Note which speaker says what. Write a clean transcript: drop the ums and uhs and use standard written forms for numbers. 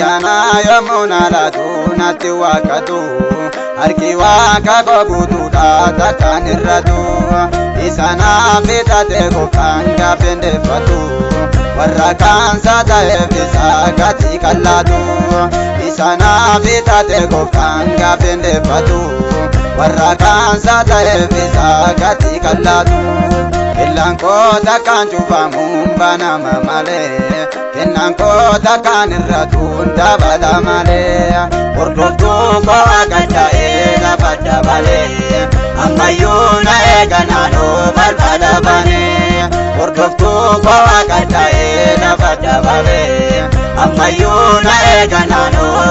Speaker 1: Ayyaana yommuu na laatu natti waaqatu, harki waaqa koo guutuudha takkaan irratu. Isa naaf bitate gooftaan gaaffin deeffatu, warra kaansa ta'eef isa gatii kallaatu. Isa naaf bitate gooftaan gaaffin deeffatu, warra kaansa ta'eef isa gatii kallaatu. Illaan koo takkaan cufamuun banama malee, kennaan koo takkaan irratuun dabala malee. Hordoftuu koo gaddaa'ee lafa dabalee, ammayyuu na eega naannoo balbala banee. Hordoftuu koo gaddaa'ee lafa dabalee, ammayyuu na eega naannoo.